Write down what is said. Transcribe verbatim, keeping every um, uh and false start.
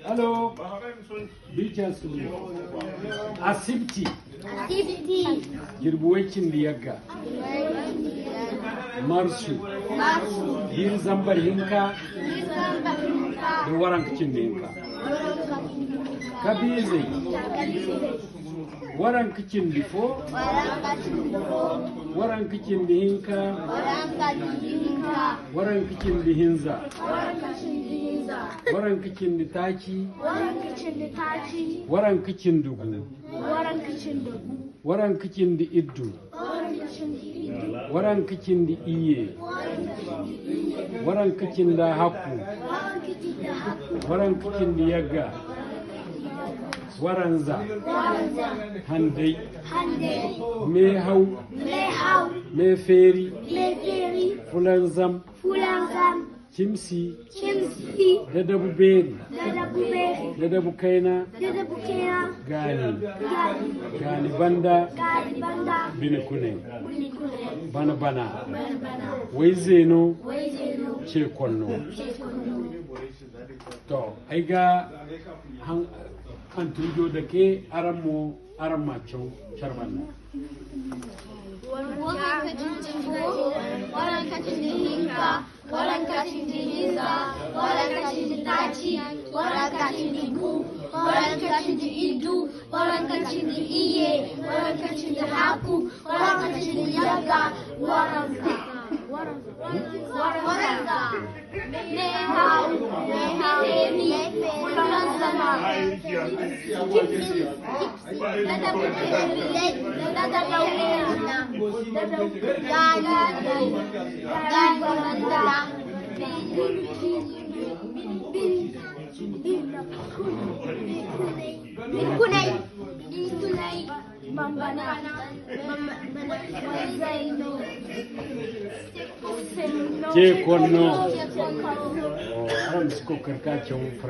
Halo. Bica su. Asibti. Asibti. Jirbi way cindi yagga. Marsu. Marsu. Jiiri zambar hinka. Jiiri zambar hinka. Da waranka cindi hinka. Kabiizey. Kabiizey. Waranka cindi fo. Waranka cindi fo. Waranka cindi hinka. Waranka cindi hinka. Waranka cindi hinza. Waranka cindi hinza. Waranka cindi taaci. Waranka cindi taaci. Waranka cindi gu. Waranka cindi gu. Waranka cindi iddu. Waranka cindi iddu. Waranka cindi iyye. Waranka cindi iyye. Waranka cindi hakku. Waranka cindi hakku. Waranka cindi yagga. Waranza. Waranza. Handay. Handay. Meehaw. Meehaw. Meefeeri. Meefeeri. Fulanzam. Fulanzam. Cimsi. Cimsi. Dadabu beeri. Dadabu beeri. Dadabu kayna. Dadabu kayna. Gaani. Gaani. Gaani banda. Gaani banda. Bine kunay. Bine kunay. Bana bana. Bana bana. Way zeeno. Way zeeno. Ce konno. Ce konno. To, ay ga han-, hantumjo dake, araŋ mo, araŋ ma caw care banda. Waranka cindi fo, waranka cindi hinka, waranka cindi hinza, waranka cindi taaci, waranka cindi gu, waranka cindi iddu, waranka cindi iyye, waranka cindi hakku, waranka cindi yagga, waranza. Waranza. Meehaw, meefeeri, fulanzam, cimsi, dadabu beeri, dadabu beeri, gaani, gaani banda, bine, bine kunay, bine kunay. Ce konno. Oh, araŋ ma si kookari ka caw.